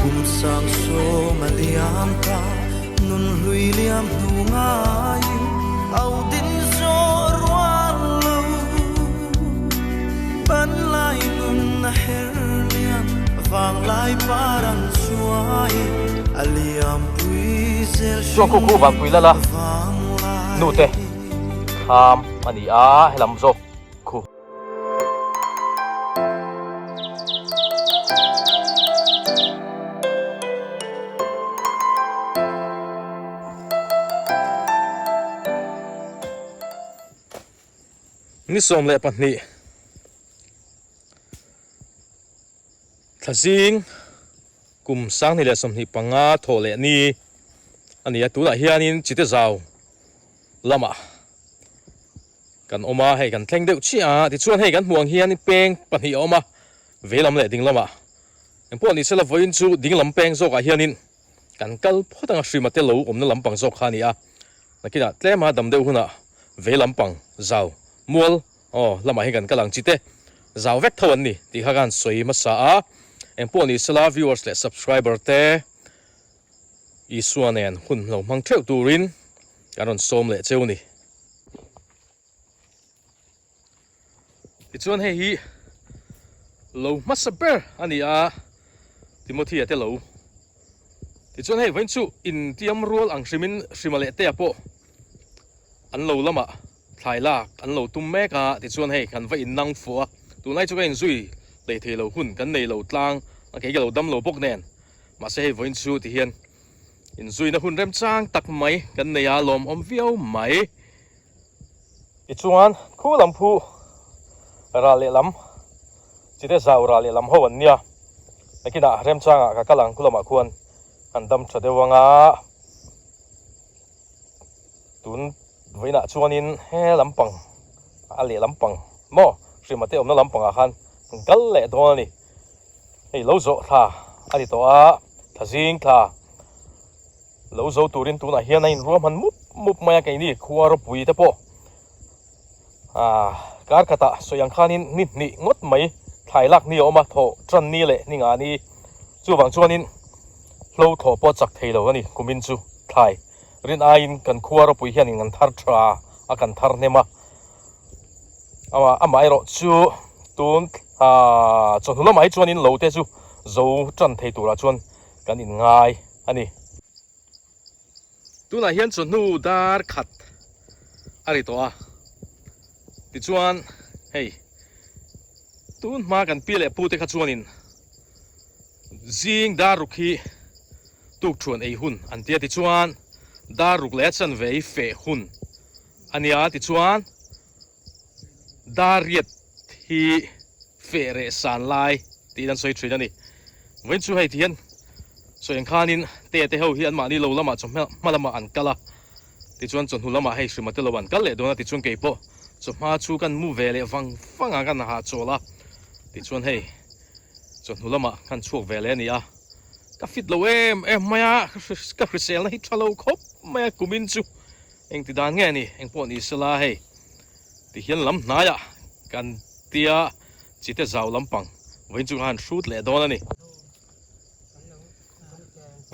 Kum sang sawm a liam ta, nun hlui liam hnu ngaiin au din zawh rual lo. Pan lai nun a her liam, vang lai par an chuai, a liam pui zel Chuang khu khu vang pui lala vang lai. Nute thlam a ni a, helam zawk khu. Ni 12 thla zing kum 2025 thawh leh ni a ni a, tunah hianin Chite Zau lamah Kan awm a, hei kan thleng deuh chiah a, tichuan hei kan hmuh ang hian peng pahnih a awm a, vei lam leh ding lamah. Engpawh ni sela vawiin chu ding lam peng zawkah hianin kan kal phawt ang a, hrima te lo awmna lampang zawk kha a ni a, nakinah tlema dam deuh hunah vei lampang zau mual aw lamah hian kan kal ang chi te zau vek tho an ni tih kha ka han sawi hmasa a, engpawh ni sela viewers leh subscriber te Isua nen hun lo hmang theuh turin kan rawn sawm leh cheu ni. Tichuan hei hi lo hmasa ber a ni a, Timothy-a te lo. Tichuan hei vawiin chu intiam rual ang hrimin Hrima leh Tea pawh an lo lamah thlai lak an lo tum mek a, tichuan hei kan va innang fuh a, tunlai chu ka inzui hlei thei lo hun kan nei lo tlang a, kei ka lo dam lo bawk nen. Mahse hei vawiin chu ti hian inzuina hun remchang tak mai kan nei a, lawmawm viau mai. Tichuan khu lam phu ral lehlam chite zau ral lehlam ho an nia, nakinah remchangah ka kal ang khu lamah khuan an dam tha deuh ang a, tun vawiinah chuanin he lampang a lehlam pang maw hrima te awmna lampangah khan an kal leh dawn a ni. Hei lo zawh thla a ni tawh a, thla zing thla lo zo turin tunah hian a inruahman mup mup mai a, keini khua ropui te pawh ah kar khatah sawi ang khanin ni hnih ngawt mai thlai lak ni a awm a, thawh tan ni leh ni nga ni chuvang chuanin hlo thlawh pawh chak thei lo a ni kumin chu thlai rin aiin kan khua ropui hianin kan thar tha a kan thar hnem a. Amaherawh chu tun chawhnu lamah hi chuanin lo te chu zo tan thei turah chuan kan inngai a ni. Tunah hian chawhnu dar khat a ri tawh a, tichuan hei tun hma kan pi leh pu te kha chuanin zing dar ruk hi tukthuan ei hun an ti a, tichuan dar ruk leh a chanve hi feh hun. A nia tichuan Dariat hi feh reh san lai tiin an sawi thin a ni. Vawiin chu hei ti hian sawi ang khanin te te ho hi anmahni lo lamah chawhma hma lamah an kal a, tichuan chawhnu lamah hei hrima te lo an kal leh dawn a, tichuan kei pawh chawhma chu kan mu ve leh vang vang a kan hahchawl a, tichuan hei chawhnu lamah kan chhuak ve leh a ni a, ka fit lo em em mai a, ka hriselna hi tha lo khawp mai a kumin chu. Engti dan nge ni? Engpawh ni sela hei ti hian lam hnaiah kan tia chite zau lampang vawiin chu ka han hrut leh dawn a ni.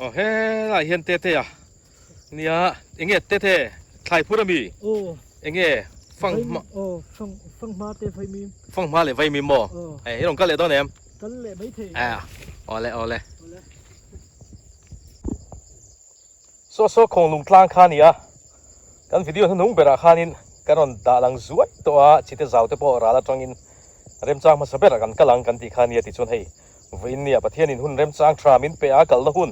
Aw helaiah hian tete a nia enge tete thlai phur ami? Enge fanghma Fanghma te vaimim. Fanghma leh vaimim maw? I rawn kal leh dawn em? Kal leh maithei. Awle awle. Saw saw khawng lung tlang kha a ni a, kan video hnuhnung berah khanin kan rawn dah lang zuai tawh a, chite zau te pawh ral atangin remchang hmasa berah kan kal ang kan tih kha a nia tichuan hei vawiin nia Pathianin hun remchang tha min pe a kalna hun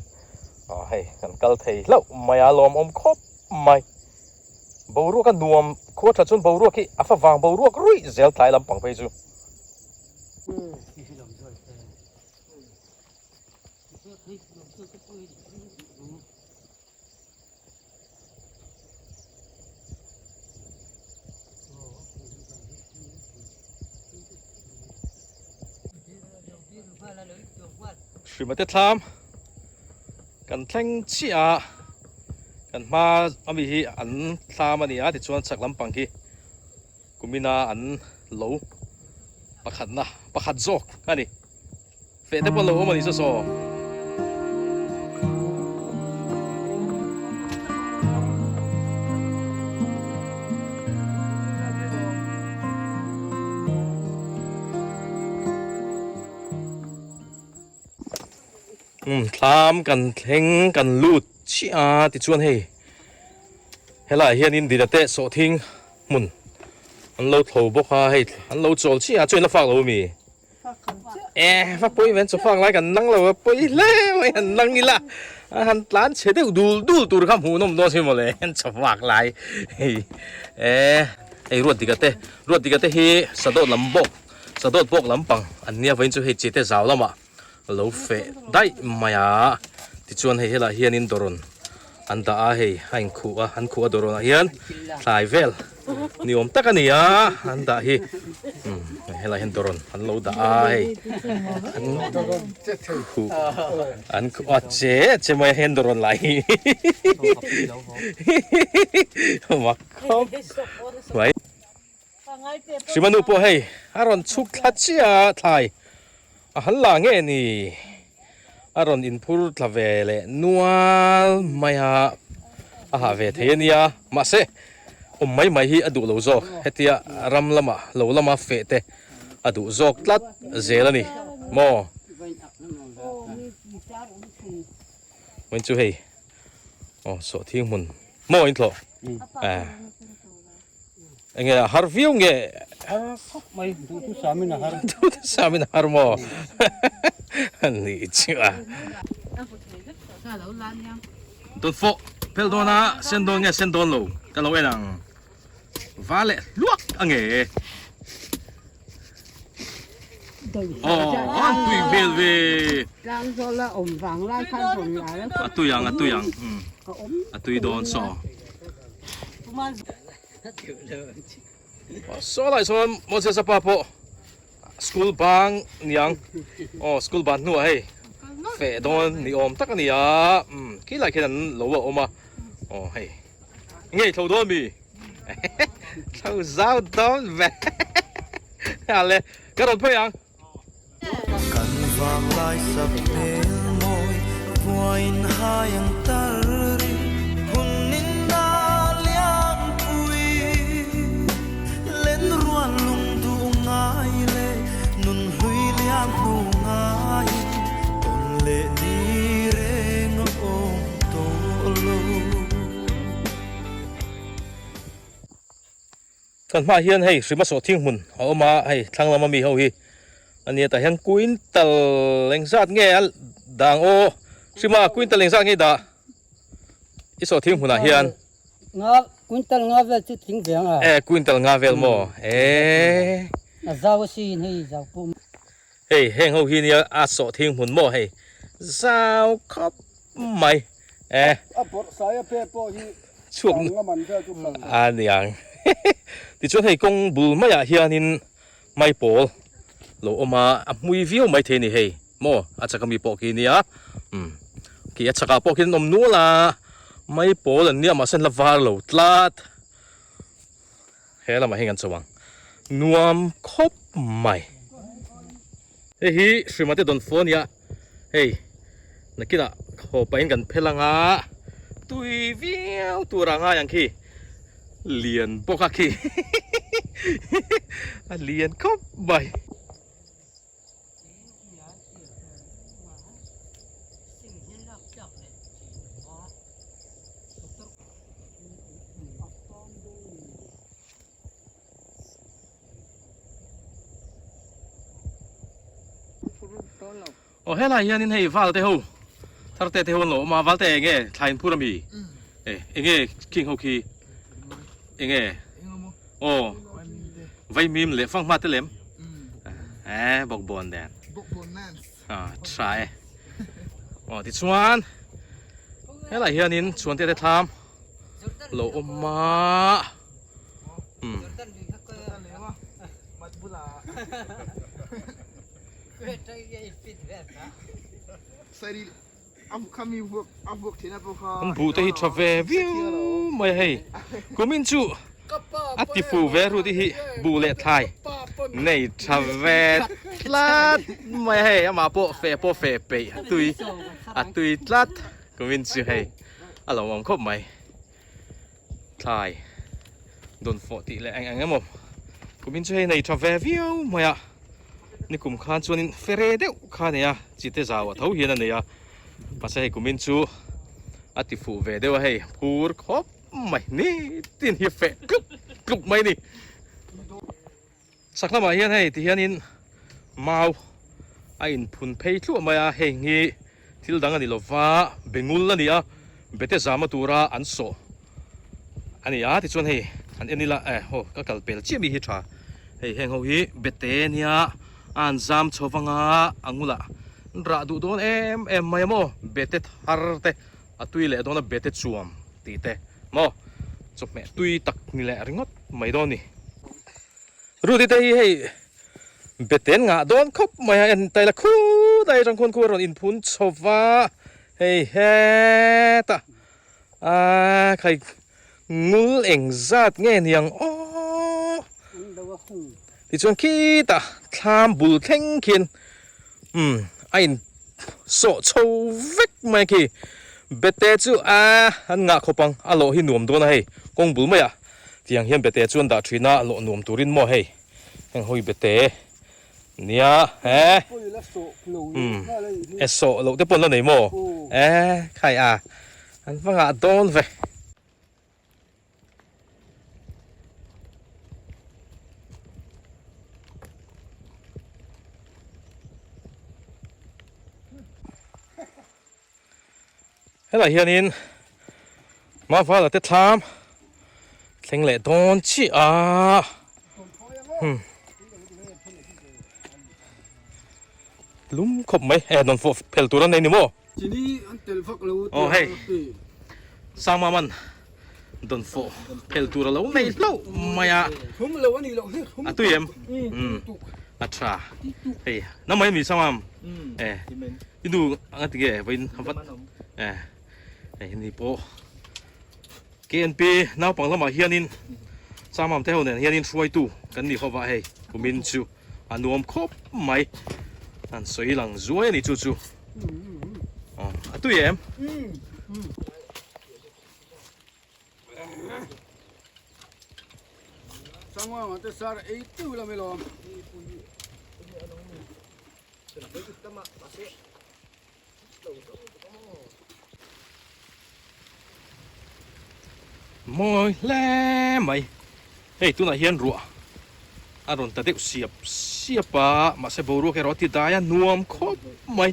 Aw hei kan kal thei hlauh mai a lawmawm khawp mai. Boruak a nuam khua tha chuan boruak hi a fa vang boruak ruih zel tlai lampang phei chu. Hrimate thlam kan thleng chiah a kan hma ami hi an thlam a ni a tichuan chhak lampang khi kumina an lo pakhatna pakhat zawk a ni. Feh te pawh lo awm a ni saw saw. Um thlam kan thleng kan lut chiah a tichuan hei helaiah hianin dina te sawhthing hmun an lo thlo bawk a hei an lo chawl chiah a chuan la fak lo ami. Eh va pawi ven chu fak lai kan nang lo a pawi hle mai han nang ila a han tlan chhe deuh dul dul tur kha hmuh nawm dawn si mawle an chaw fak lai hei eh hei ruat dika te ruat dika te hi sadawt lam bawk sadawt bawk lampang an nia vawiin chu hei chite zau lamah lo feh daih mai a tichuan hei helaiah hianin dawrawn an dah a hei a inkhuh a an khuh a dawrawnah hian thlai vel ni awm tak a ni a an dah hi umm helaiah hian dawrawn an lo dah a hei an khuh an khuh a che che mai a hian dawrawn lai hi mak khawp mai. Hrimanu pawh hei a rawn chhuk thla chiah a thlai a han la nge ni a rawn inphur thla ve leh nual mai a a hah ve thei a nia mahse awm mai mai hi a duh lo zawk hetia ram lama lo lama feh te a duh zawk tlat zel a ni maw vawiin chu hei aw sawhthing hmun maw inthlawh eh. Enge a har viau nge? Har khawp mai, duhtu samin a har. Duhtu samin a har maw? Ni chu a. Dawt fawh phel dawn a, sen dawn nge sen dawn lo ka lo en ang. Va leh hluak a nge. Aw, an tui hmel ve. A tui ang, a tui ang. A tui dawn saw. Saw lai sawn Moses a pa pawh school bang niang aw school ban hnuah hei feh dawn ni awm tak a ni a umm khi lai khian an lo a awm a aw hei ngei thlo dawn mi thlo zau dawn ve ale ka rawn phei ang. Kan vang lai sak hmel mawi vuain hai ang tar ri hun in a liam pui len rual lung duh ngai leh nun hlui liam hnu ngai tawn leh ni reng a awm tawh lo. Kan hmaah hian hei hrima sawhthing hmun a awm a, hei thlang lama mi ho hi a nia tah hian quintal engzat nge a dang aw hrima quintal engzat nge i dah i sawhthing hmunah hian Nga quintal nga vel chu tling ve ang a. E quintal nga vel maw e. A zau a sin hei zau pawh. Hei heng ho hi nia a sawhthing hmun maw hei zau khawp mai e. A bawrh sai a pe pawh hi chhuak ang a man vel chu kal. A niang tichuan hei kawng bul maiah hianin maipawl lo awm a a hmui viau mai thei a ni hei maw a chak ami pawh khi nia umm khi a chakah pawh khian an awm nual a maipawl an nia mahse an la var lo tlat. He lamah hian kan chho ang nuam khawp mai. Hei hi Hrimate Dawnfawh a nia hei nakinah haw pahin kan phel ang a tui viau tur a ngai ang khi lian bawk a khi a lian khawp mai. Aw helai hianin hei val te ho Tharte te ho an lo awm a, Valte enge thlai in phur ami? E enge khing ho khi enge aw vaimim leh fanghma te lem e bawkbawn nen a tha e aw tichuan helai hianin chhuante te thlam lo awm a umm. An buh te hi tha ve viau mai a hei kumin chu a ti fu ve rut i hi buh leh thlai nei tha ve tlat mai a hei amah pawh feh pawh feh peih a tui a tui tlat kumin chu hei a lo awm khawp mai thlai dawn fawh tih leh eng eng emaw kumin chu hei nei tha ve viau mai a nikum khan chuanin fere deuh kha a nei a chite zau a tho hian a nei a mahse hei kumin chu a ti fuh ve deuh a hei phur khawp mai nitin hi feh tluk tluk mai a ni. Chak lamah hian hei ti hianin mau a inphun phei thluah mai a, heng hi thil dang a ni lova bengul a ni a, bete zama tura an sawh a ni a, tichuan hei han en ila eh aw ka kal pel chiah mi hi tha, hei heng ho hi bete nia a han zam chho vang a, a ngulah an rah duh dawn em em mai a maw, bete thar te a tui leh dawn a bete chuam tih te maw chawhmeh tui tak ni leh ringawt mai dawn a ni. Rudy te hi hei beten ngah dawn khawp mai a en taila khut a atang khuan khu a rawn inphun chho va hei hetah aaa khai ngul eng zat nge niang aww tichuan khitah thlam bul thleng khian umm a in sawh chho vek mai a khi bete chu aaa an ngah khawp ang a lawh hi nuam dawn a hei kawng bul maiah. Tiang hian bete chu an dah thin a, lawh nuam turin maw hei heng hawi bete nia he umm e sawh loh te pawh an la nei maw e khai a an va ngah dawn ve. Helai hianin Mavala te thlam thleng leh dawn chiah a hmm lum khawp mai e dawn fawh phel tur an nei ni maw Chini an tel vak lo aw hei Sangma man dawn fawh phel tur a lo nei hlauh mai a Thum lo a nih loh hi a tui em a tha hei namai mi Sangma e I nu anga ti nge vawiin a vat eh hei ni pawh KNP naupang lamah hianin Chamam te ho nen hianin hruaitu kan ni hova hei kumin chu a nuam khawp mai an sawi lang zuai a ni chu chu aw a tui em. Sangwanga te sar ei tu lam i lawm. Mawi hle mai hei tunah hian ruah a rawn ta deuh siap siap a mahse boruak erawh a ti dai a nuam khawp mai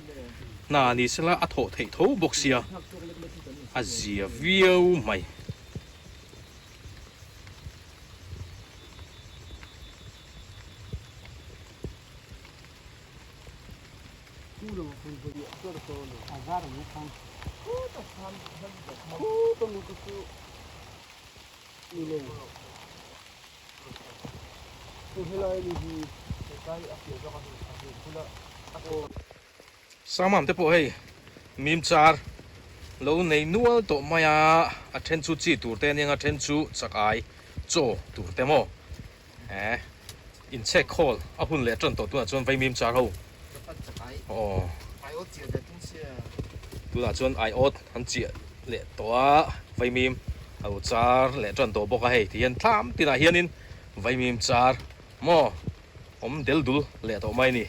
hna ni sela a thawh theih tho bawk sia a zia viau mai. Samam te pawh hei mim char lo nei nual tawh mai a, a then chu chi tur te aniang a then chu chak ai chaw tur te maw. He inchhek khawl a hun leh tan tawh tunah chuan vaimim char ho aw tunah chuan aiawt an chiah leh tawh a vaimim a lo char leh tan tawh bawk a hei ti hian thlam tinah hianin vaimim char maw awm del dul leh tawh mai a ni.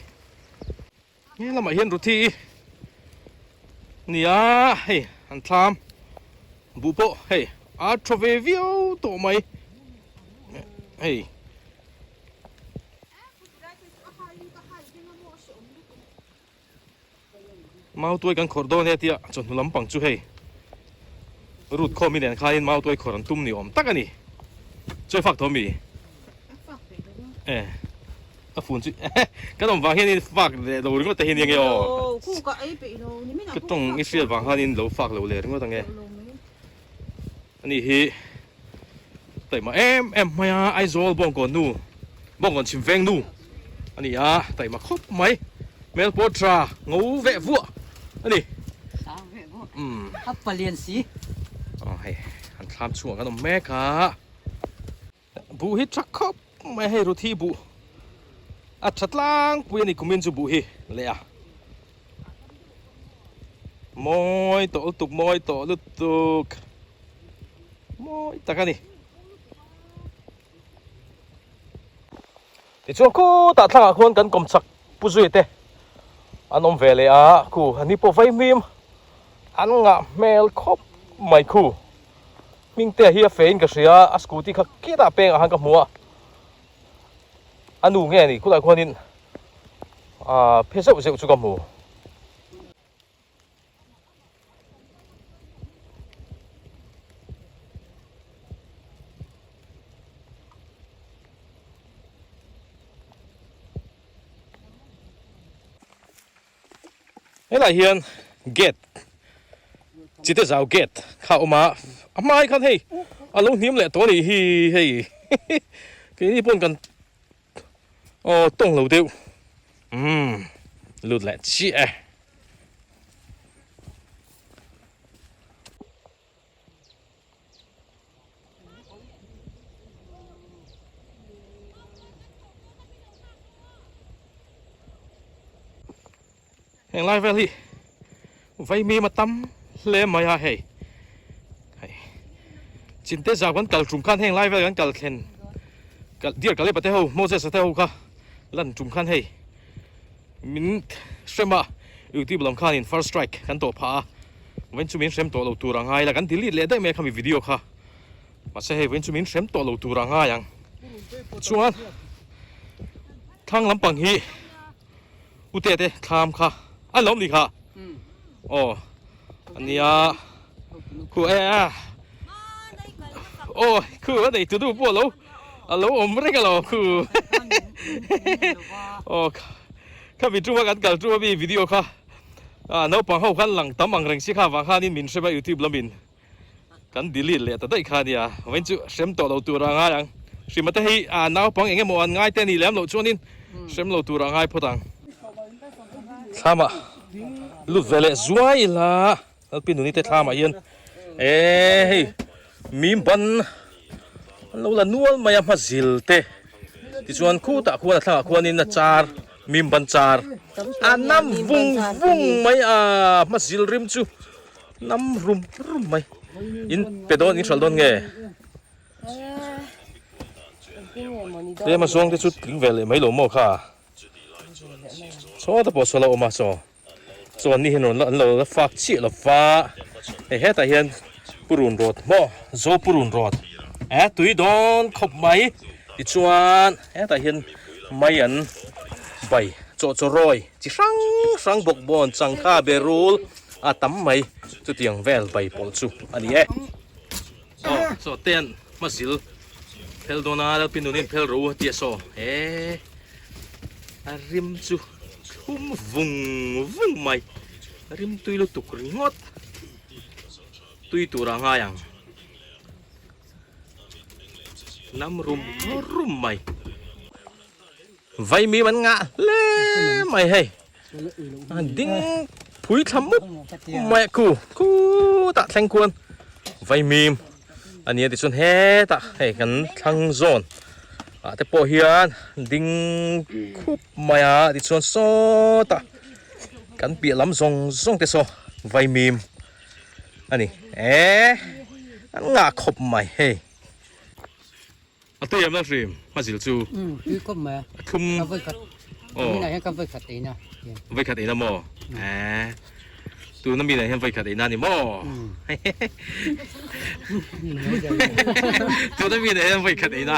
He lamah hian Ruthi nia hei an thlam buh pawh hei a tha ve viau tawh mai hei. Mautuai kan khawrh dawn e tia chawhnu lampang chu hei root khawm i nen khanin mautuai khawrh an tum ni awm tak a ni. Chawi fak tawh mi? E a fun chu kan awm vang hianin fak leh lo ringawt te hi nia nge aw. Ka tawng i hriat vang khanin lo fak lo leh ringawt ang e. Ani hi taima em em mai a Aizawl Bawngkawn nu Bawngkawn chhim veng nu a ni a taima khawp mai hmel pawh tha ngo veh vuah a ni umm a palian si aw hei an thlam chhungah kan awm mek a buh hi tha khawp mai hei ruthi buh a tha tlangpui a ni kumin chu buh hi leh a. Mawi tawh lutuk mawi tawh lutuk mawi tak a ni. Tichuan khutah thlangah khuan kan kawm chak pu zui te an awm ve leh a khu an ni pawh vaimim an ngah hmel khawp mai khu hmingte hi a fe in ka hria a scooty kha khitah pengah khan ka hmu a a nu nge ni khulai khuanin Aaa phe zeuh zeuh chu ka hmu. Helai hian gate chite zau gate kha a awm a a hmai khan hei a lo hnim leh tawh a nih hi hei keini pawn kan Aw tawng lo deuh umm lut leh chiah e. Heng lai vel hi vaimim a tam hle mai a hei hei chinte zau kan kal tum khan heng lai vel kan kal thlen kal dear Kaleba te ho Moses a te ho kha lan tum khan hei min hrem a youtube lam khanin first strike kan tawh phah a vawiin chu min hrem tawh lo tur a ngai la kan delete leh daih mai a khami video kha mahse hei vawiin chu min hrem tawh lo tur a ngai ang chuan thlang lampang hi. U Tete thlam kha a lawm ni kha aw ania khu e a aw khu a nei tu tu pawh alo alo awm reng alo khu aw kha mi tuma kan kal tuma mi video kha a naupang ho khan lang tam ang reng si kha vang khanin min hrem a youtube lamin Kan delete leh ta daih kha ania, vawiin chu hrem tawh lo tur a ngai ang. Hrima te hi a naupang eng emaw an ngai te a nih lem loh chuanin hrem lo tur a ngai phawt ang. Thlamah lut ve leh zuai ila, Lalpi Nuni te thlamah hian eh hei mim ban an lo la nual mai a hma zil te tichuan khutah khuan a thlangah khuanin a char mim ban char a nam vung vung mai a hma zil rim chu. Nam rum rum mai. In pe dawn in hralh dawn nge? Tlem a zawng te chu tling ve leh mai lo maw kha? Chaw te pawh saw la awm a chaw. Chaw an ni hian rawn an lo la fak chiah lo va. Hei hetah hian purun rawt maw zo purun rawt eh tui dawn khawp mai. Tichuan hetah hian mai an bai chaw chaw rawi chi hrang hrang bawkbawn changkha berul. A tam mai chutiang vel bai pawlh chu a ni e. Aw saw ten hmazil phel dawn a Lalpi nunin phel ro a tia saw he a rim chu thlum vung vung mai rim tui lutuk ringawt tui tur a ngai ang nam rum rum mai. Vaimim an ngah hle mai hei an ding phui thla mup mai a khu khutah thleng khuan vaimim a ni a tichuan hetah hei kan thlang zawn ah te pawh hian ding khup mai a tichuan sawtah kan piah lam zawng zawng te saw vaimim a ni eh an ngah khawp mai hei. A tui em la hrim hma zil chu. Umm tui khawp mai a. A thlum. Ka vawi khat. Aw. Minah hian ka vawi khat eina. Vawi khat eina maw? Eeh. Tuna minah hian vawi khat eina ni maw? Tuna minah hian vawi khat eina.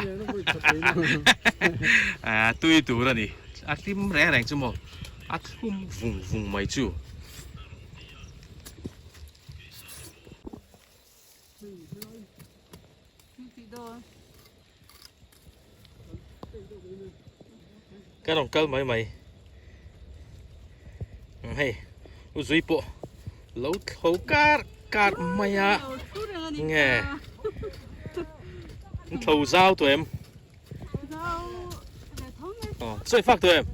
Eeh tui tur a ni. A hlim reng reng chu maw? A thlum vung vung mai chu. Kan rawn kal mai mai. Hei u zui pawh lo thlo kar kar mai a. Nge an thlo zau tawh em? Sawi fak tawh em?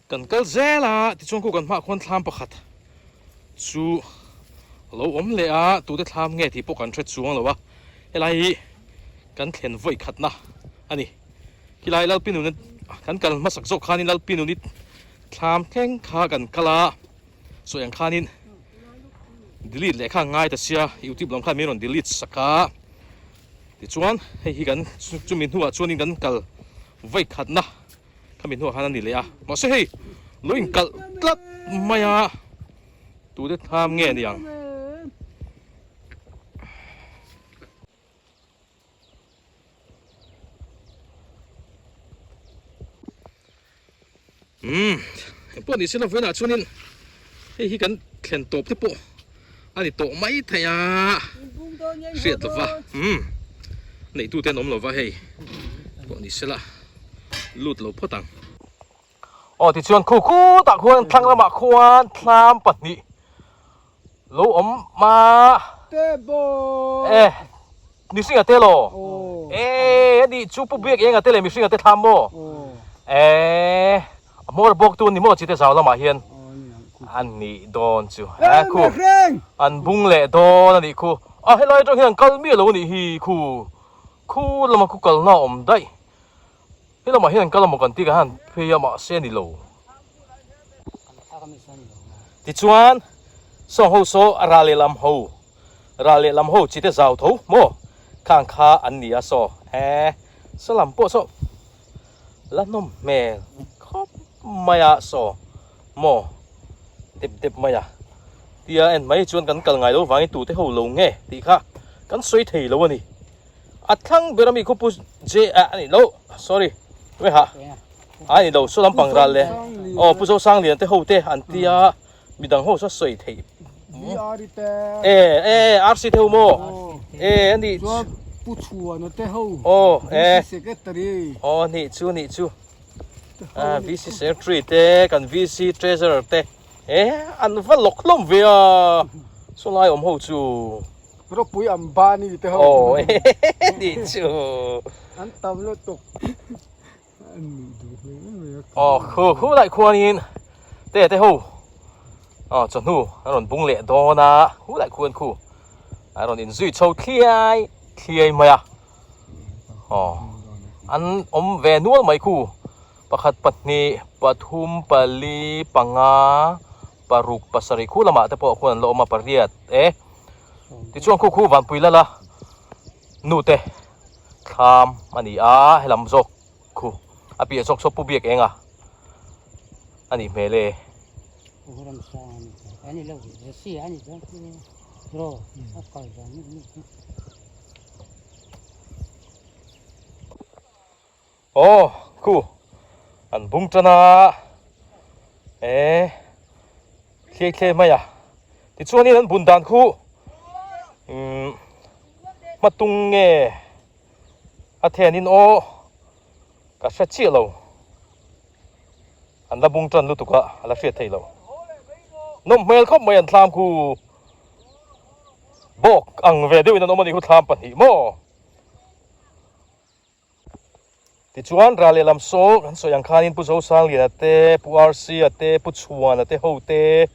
Kan kal zel a tichuan khu kan hmaah khuan thlam pakhat chu a lo awm leh a tute thlam nge tih pawh kan hre chuang lo a helai hi kan thlen vawi khatna a ni khilai Lalpinuna kan kal hmasak zawk khanin Lalpinuni thlam thleng kha kan kal a sawi ang khanin delete leh kha a ngai ta sia youtube lam khan min rawn delete sak a tichuan hei hi kan chumi hnuah chuanin kan kal vawi khatna. Khami hnuah khan a ni leh a, mahse hei lo inkalh tlat mai a, tute tham nge ni ang? Umm, engpawh ni se la vawiinah chuanin hei hi kan thlen tawp te pawh a ni tawh mai thei a, hriat lova, umm, neihtute an awm lova hei pawh ni se la lut lo phawt ang. Aw tichuan khu khutah khuan thlang lamah khuan thlam pahnih lo awm a. E mihringa te law e ani chu pu biak enga te leh mihringa te thlam maw e a hmawr bawk tu ni maw chite zau lamah hian an nih dawn chu he khu an bung leh dawn a nih khu a helai atang hian an kal miah lo a nih hi khu khu lama khu kalna a awm daih He lamah hian an kal a maw kan tih ka han phei a mahse a ni lo. Tichuan sawng ho saw a ral lehlam ho ral lehlam ho chi te zau tho maw khang kha an ni a saw e saw lam pawh saw la hnawm hmel khawp mai a saw maw dep dep mai a tia en mai chuan kan kal ngai lo vangin tute ho lo nge tih kha kan sawi thei lo a ni. A thlang ber ami khupu J a ani lo sorry ve ha a ni lo saw lampang ral le aw Pu Zosanglian te ho te an tia midang ho saw sawi theih e e RC te ho maw e ani chuan Pu Chhuana te ho aw e secretary aw ni chu ni chu a VC secretary te kan VC treasurer te e an va lawk hlawm ve a saw lai awm ho chu. Ropui Ambani te ho. Aw nih chu. An tam lutuk. An nih duh hmel em mai a. Aw khu khu lai khuanin te te ho aw chawhnu an rawn bung leh dawn a khu lai khuan khu an rawn inzui chho thliai thliai mai a aw an awm ve nual mai khu pakhat pahnih pathum pali panga paruk pasarih khu lamah te pawh khuan an la awm a pariat e tichuan khu khu vanpui lala nu te thlam a ni a helam zawk khu a piah zawk saw pu biak eng a a nih hmel e. Aw khu an bung tan a e thliai thliai mai a tichuanin an bun dan khu umm hmatung nge a thenin aw ka hre chiah lo an la bung tan lutuk a a la hriat theih loh nawm hmel khawp mai an thlam khu bawk ang ve deuhin an awm a nih khu thlam pahnih maw. Tichuan ral lehlam saw kan sawi ang khanin Pu Zosangliana te, Pu RC-a te, Pu Chhuana te ho te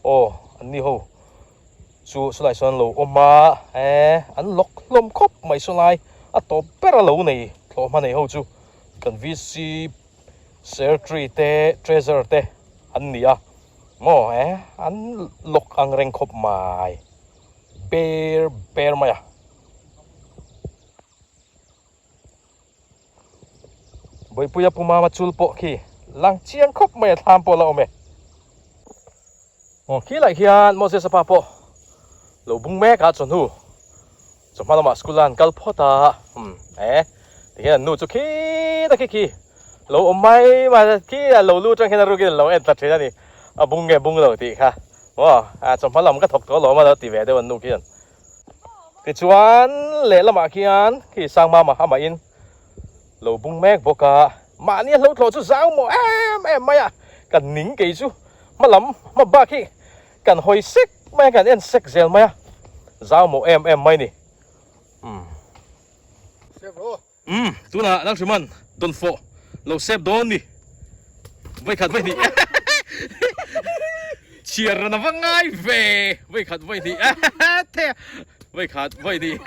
aw an ni ho chu sawlai sawn an lo awm a, e an lawk hlawm khawp mai sawlai a tawp ber a lo nei thlawhhma nei ho chu kan VC Secretary te Treasurer te an ni a maw e an lawk ang reng khawp mai ber ber mai a. Bawipuia Pu Mama chul pawh khi lang chiang khawp mai a thlam pawh a la awm e. Aw khi lai khian Moses a pa pawh lo bung mek a chawhnu chawhma lamah school a an kal phawt a umm e tikhian an nu chu khi ta khi khi lo awm mai mai khi a lo lu atang khian a rukin a lo en ta thin a ni a bung nge bung lo tih kha maw a chawhma lam ka thawk tawh alawm a lo ti ve deuh an nu khian. Tichuan lehlamah khian khi Sangmama amahin. Lo bung mek bawk a, mahni a hlo thlawh chu zau maw em em mai a, kan ning kei chu hma lam hma bak hi kan hawi sek mai a, kan en sek zel mai a, zau maw em em mai ni. Umm. Umm, tunah Lalhriman dawnfawh lo sep dawn ni. Vawikhat vawi hnih chhiar ran a va ngai ve vawikhat vawi hnih the vawikhat vawi hnih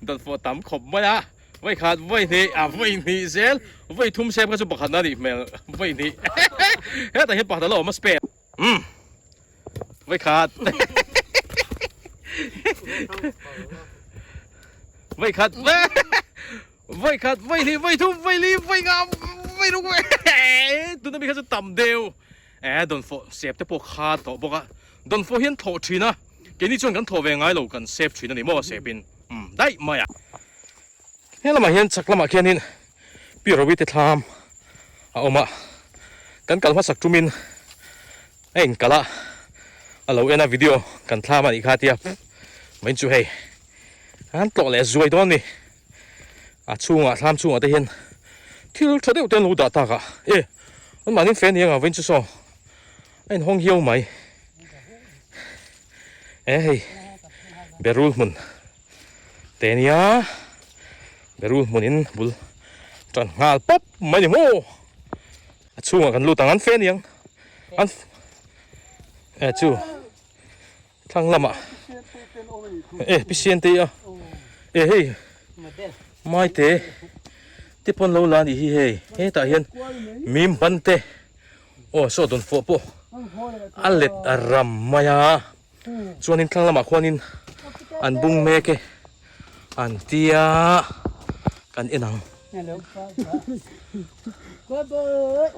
dawnfawh tam khawp mai a vawikhat vawi hnih a vawi hnih zel vawi thum sep kha chu pakhat na nih hmel vawi hnih hetah hian pakhat a la awm a spare umm vawikhat vawikhat Vawi khat, vawi hnih, vawi thum, vawi li, vawi nga, vawi ruk, vawi tuna mi kha chu tam deuh eh dawnfawh sep te pawh kha tawh bawk a dawnfawh hian thlawh thin a keini chuan kan thlawh ve ngai lo kan sep thin a ni maw sep in umm daih mai a he lamah hian chhak lamah khianin pi Rovi te thlam a awm a kan kal hmasak tumin a inkalh a a lo en a video kan thlam a nih kha tia mai chu hei an tlawh leh zuai dawn a ni. A chhungah thlam chhungah te hian thil tha deuh te an lo dah tak a e an mahni fe ni anga vawiin chu saw a inhawng hiau mai e hei berul hmun te nia berul hmun in bul tan nghal pawp mai ni maw a chhungah kan lut ang an fe niang an e chu. Thlang lamah e pisian te a e hei maite te pawn lo la a nih hi hei hetah hian mim ban te aw saw dawn fawh pawh a let a ram mai a chuanin thlang lamah khuanin an bung mek e an tia kan en ang.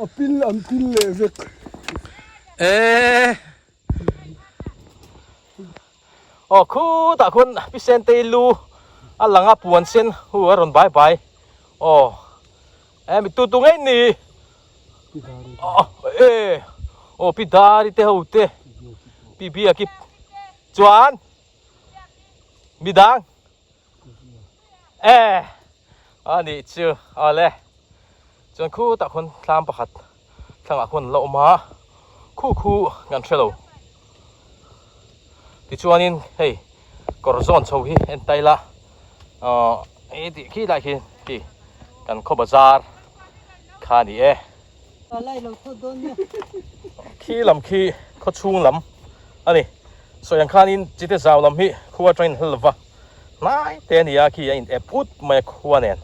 A pil an pil leh vek. E. Aw khutah khuan pi Sentei lu a lang a puan sen hu a rawn bai bai aw e mi tu tu ngei ni aw e aw pi Dari te ho te pi Biaki chuan midang e a nih chu awle chuan khutah khuan thlam pakhat thlangah khuan an la awm a khu khu kan hre lo tichuanin hei kawr zawn chho hi en ta ila ahh hei tih khi lai khi khi kan khaw bazar kha a ni e khi lam khi khaw chhung lam a ni sawi ang khanin chite zau lam hi khua atangin hla lova hnai te a ni a khi a in ep ut mai a khua nen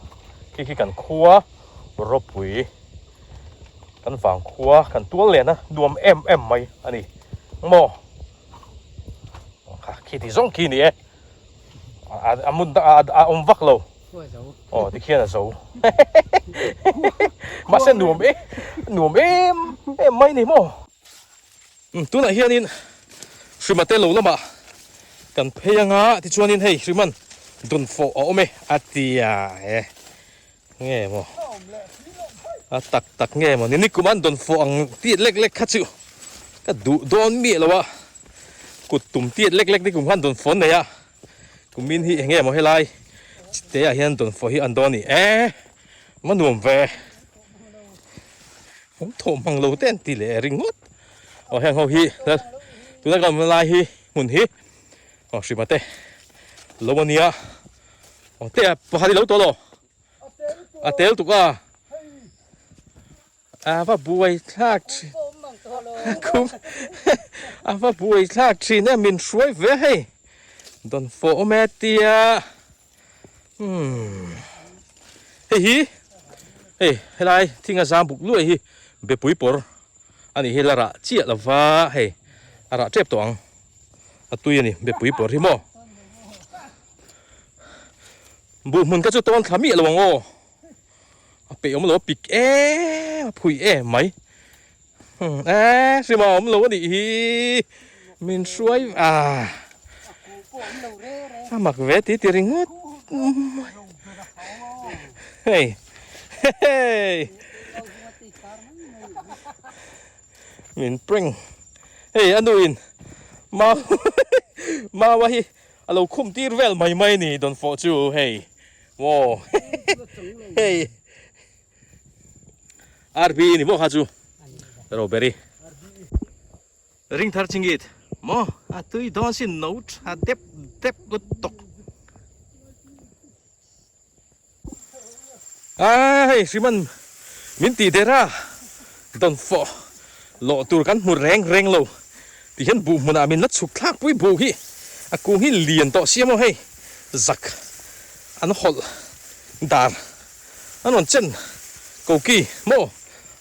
khi khi kan khua ropui. Kan vang khua kan tual len a nuam em em mai a ni maw kha khi ti zawng khi ni e a mun a awm vak lo aw tikhian a zo mahse nuam e nuam em em mai ni maw tunah hianin hrima te lo lamah kan phei anga tichuanin hei hriman dawnfawh a awm e a tia e. Nge maw a tak tak nge maw ni nikum an dawn fawh ang tiat lek lek kha chu ka duh dawn miah lo a kut tum tiat lek lek nikum khan dawn fawh an nei a kumin hi enge maw helai chite ah hian dawn fawh hi an dawn a ni e ma nuam ve awm thawh hmang lo te an ti leh ringawt aw heng ho hi tuna ka awm lai hi hmun hi aw hrima te lo ania. Aw te pakhat i lo tawh lo a tel tuk a a va buai thlak thin kum a va buai thlak thin e min hruai ve hei dawn fawh awm e tia umm hei hi hei helai thing a zam buk luai hi bepui pawr a nih hi la rah chiah lova hei a rah tep tawh ang a tui a ni bepui pawr hi maw. Buh hmun kha chu tawn thla miah lo ang aw. A peih awm lo a pik em a phui em mai. E hrima awm lo a nih hi. Min hruai a. A mak ve ti ti ringawt. Hei. Hei. Min prank. Hei a nu in mau maua hi a lo khum tir vel mai mai ni dawn fawh chu hei. Maw hei RB ni maw kha chu Roberi ring thar chingit maw a tui dawn sin no tha dep dep lutuk A hei hriman min tih der a dawn fawh lawh tur kan hmu reng reng lo ti hian buh hmunah min la chhuk thlak pui buh hi a kung hi lian tawh sia maw hei zak an hawlh dar an rawn chen koki maw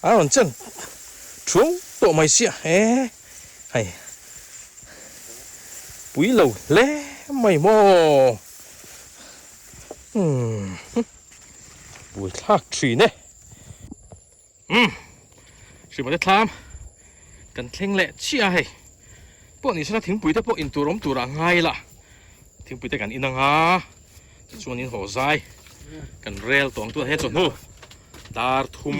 an rawn chen thuau tawh mai sia e hei pui lo hle mai maw. Umm bui thlak thin e. Umm hrimate thlam kan thleng leh chiah a hei. Pawh ni sela thingpui te pawh in tur awm tur ah ngai ila. Thingpui te kan in anga tichuan in haw zai kan rel tawng tunah hian chawhnu dar thum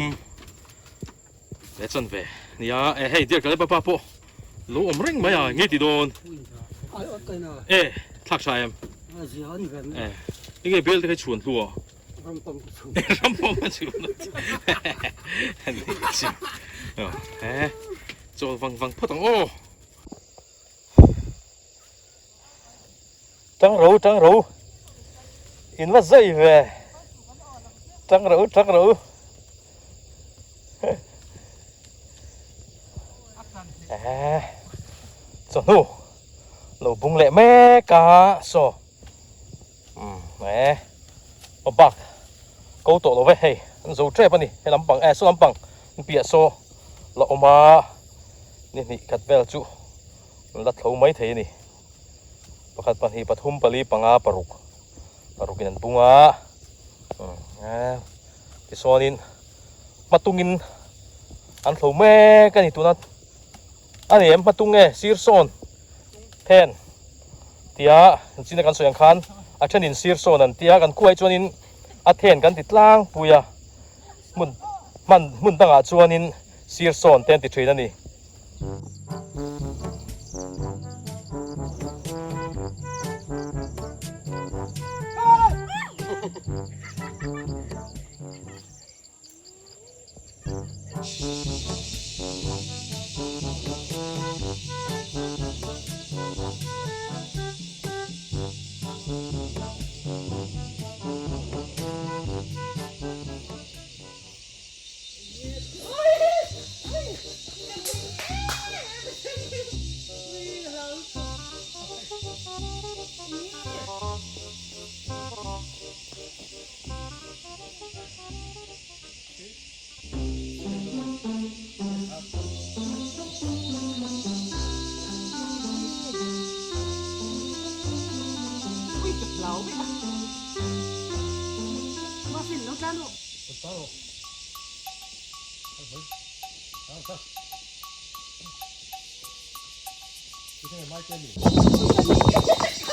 leh chanve nia e hei dear Kaleba pa pawh lo awm reng mai a nge ti dawn e thlak tha em e enge bel te kha chhuan hlu a ram pawm ka chhuan ani chi e chawl vang vang phawt ang aw tang ro tang ro in va zai ve tang ro tang ro Eh, chawhnu lo bung leh mek a saw umm eh aw bak ko tawh lo ve hei an zo tep a ni he lampang eh saw lampang an piah saw la awm a ni hnih khat vel chu an la tho mai thei a ni pakhat pahnih pathum pali panga paruk paruk in an bung a umm eh tichuanin hmatungin an thlo mek a ni tuna a ni em hmatung nge sir sawn then tia china kan sawi ang khan a thenin sir sawn an tia kan khuai chuanin a then kan ti tlangpui a hmun hman hmun dangah chuanin sir sawn te an ti thin a ni.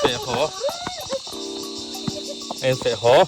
Feh haw en feh haw